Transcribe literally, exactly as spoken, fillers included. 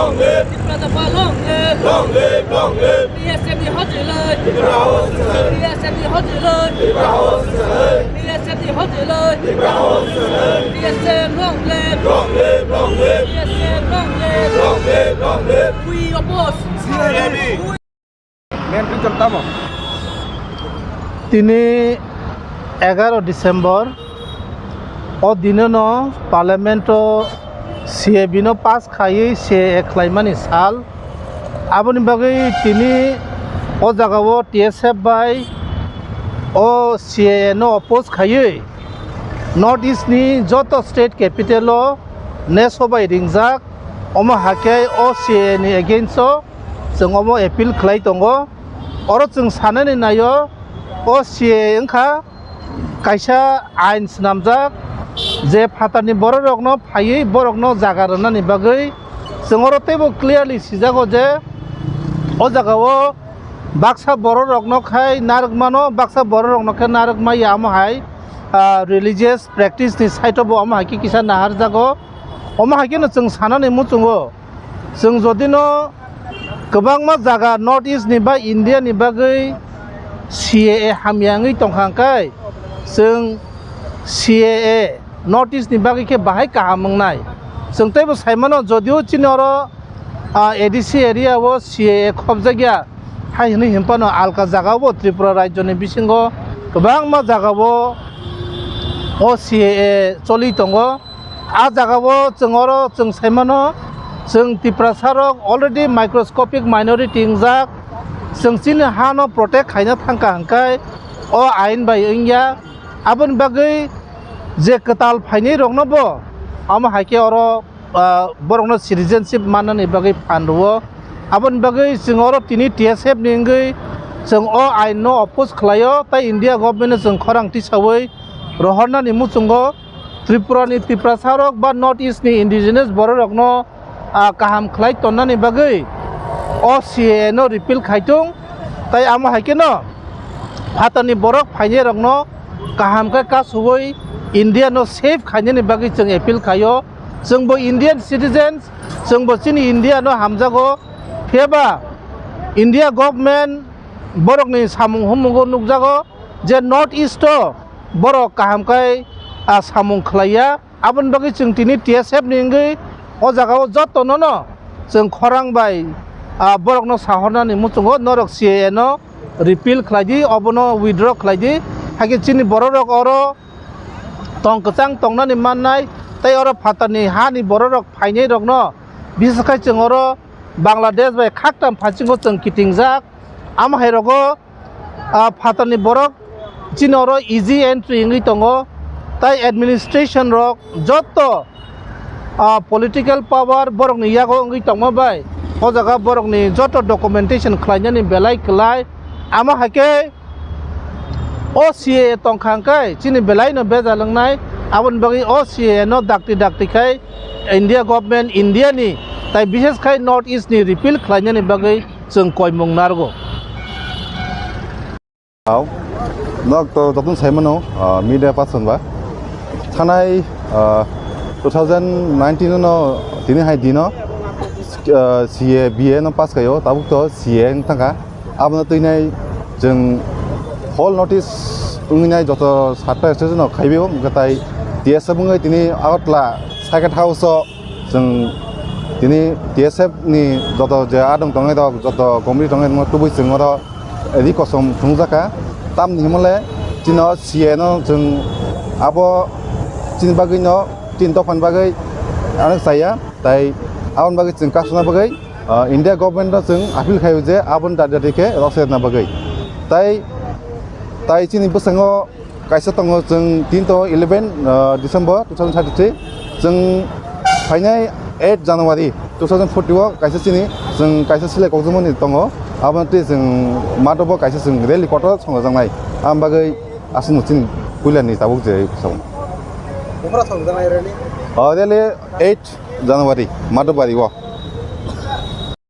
Tipra Motha long live! Long live, long live! T S F ni hojilai! Tipra Motha long live! T S F ni hojilai! Tipra Motha long live! T S F ni hojilai! Tipra Motha long live! T S F long live! Long live, long live! T S F long live! Long live, long live! We oppose! C A B! Main reason tamo? Tini egaro December, o dinono Parliament o C A B no pass khaiwi C A A khlaimani sal. Aboni bagwi tini o jagao T S F bai o C A A no oppose khaiwi North East ni joto state capital o neso bai ringjak, omo hakhe o C A A ni against o chwng omo appeal khlai tongo. Oro chwng sanani naio, o C A A wngkha kaisa ain swnamjak, je phatarni bororokno phaiwi borokno jaga rwnani bagwi. Chwng oro teibo clearly sijago je o jagao baksa bororokno khai narwkmano, baksa bororokno khe narwkmaya, omo hai, ah, religious practice ni side o bo omo hai khe kisa naharjago. Omo hai kheno chwng sanani muchungo, chwng jodi no kwbangma jaga North East ni ba India ni bagwi C A A hamya wngwi tongkha hwnkhe, chwng C A A North East ni bagwi khe bahai kaham wngnai. Chwng teibo saimano, jodio chini oro, ah, A D C area o C A A khopjakya hai hwnwi hinphano alka jagao bo Tripura rajyoni bisingo kwbangma jagao o C A A choli tongo. A jagao chwng oro chwng saimano, chwng Tiprasa rok already microscopic minority wngjak, chwng chini hano protect khaina thangkha hwnkhe o ain bai wngya. Aboni bagwi je kwtal phainai rokno bo, omo hai khe oro, ah, borokno citizenship mannani bagwi phan rwo. Aboni bagwi chwng oro tini T S F ni wngwi chwng o ain no oppose khlaio, tei India government no chwng khorang tisawi rohornani muchungo. Tripura ni Tiprasa rok ba North East ni indigenous borok rokno, ah, kaham khlai tonnani bagwi o C A A no repeal khai thung, tei amo hai kheno phatarni borok phainai rokno kaham khe kasuwi India no save khainani bagwi chwng appeal khaio. Chwng bo Indian citizens, chwng bo chini India no hamjago, phiya ba India government borokni samung humung o nukjago je North East o borok kaham khai, ah, samung khlaiya. Aboni bagwi chwng tini T S F ni wngwi o jagao jotono no chwng khorang bai, ah, borokno sahornani muchungo norok C A A no repeal khlai di, obono withdraw khlai di. Hakhe chini borok rok oro tong kwchang tongnani mannai, tei oro phatarni hani borok rok phainai rokno, bises khai chwng oro Bangladesh bai khaktam phasingo chwng kitingjak. Amo hai rogo, ah, phatarni borok chini oro easy entry wngwi tongo, tei administration rok joto, ah, political power borokni yago wngwi tongma bai o jaga borokni joto documentation khlainani belai kwlai. Amo hai khe o C A A tongkha hwnkhe chini belai no bejal wngnai, aboni bagwi o C A A no dakti dakti khai India government, India ni, tai bishes khai North East ni repeal khlainani bagwi chwng koimung narwgo. Hao, nok to jotun saimano, ah, media person ba. Thanai, ah, two thousand nineteen no tini hai dino, ah, C A B A no pass kayo, tabuk to C A wng thangkha. Abono twinai chwng whole notice wngwi nai joto satta station no khaiwi o, hwnkhe tai T S F wngwi tini Agartala Circuit House o chwng tini T S F ni joto je adong tongnai rok, joto committee tongnai rok tubui chwng oro ri kosom thungjak kha. Tamni hwnmale chini C A no chwng abo chini bagwi no, chini dophani bagwi ano chaya, tai aboni bagwi chwng kasuna bagwi ah, India government no chwng appeal khaio je aboni dadi dadi khe rok serna bagwi. Tai, tai chini bwskango kaisa tongo chwng tin to eleven, ah, December two thousand thirty-three, chwng phainai eight January two thousand forty o kaisa chini chwng kaisa silai kokjamani tongo, abono twi chwng madobo kaisa chwng rally kotor songjaknai. Aboni bagwi aswkno chini puilani tabuk je sao. Buphra songjaknai rally? Oh, rally eight January, Madhubari o.